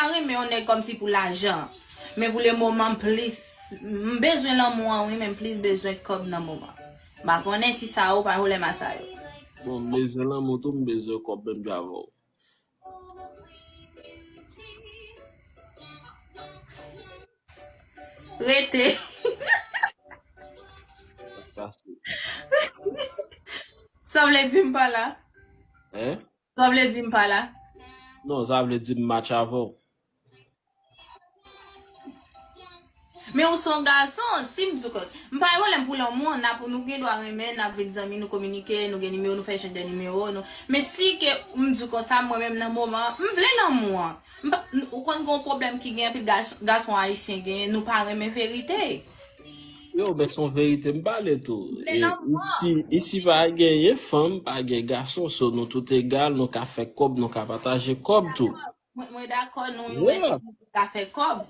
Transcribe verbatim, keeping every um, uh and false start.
renmen yon nèg kòmsi pou lajan. Men pou le moman, m plis, m bezwen lanmou an, wi, men m plis bezwen kòb nan moman. M pa konnen si sa ou pa pwoblèm a sa yo. Bon, m bezwen lanmou tou, m bezwen kòb menm jan avè w. Rete. Sa vle di m pa la? Hein? Sa vle di m pa la? Non, sa vle di m match avè w. Men ou se yon gason, si m di w ke m pa gen pwoblèm pou lanmou an, n ap, nou gen dwa renmen, n ap vin zanmi, nou kominike, nou gen nimewo, nou fè echanj de nimewo, nou. Men si ke m di w konsa, mwen menm nan moman, m vle lanmou an. M pa, ou konn gen yon pwoblèm ki gen anpil gason, gason ayisyen genyen, nou pa renmen verite. Yo, men se yon verite m pale tou. Men lanmou an. Isi, isi pa genyen fanm, pa gen gason, so nou tout egal, nou ka fè kòb, nou ka pataje kòb tou. Mwen, mwen dakò, nou yon Yeah. espri ki ka fè kòb.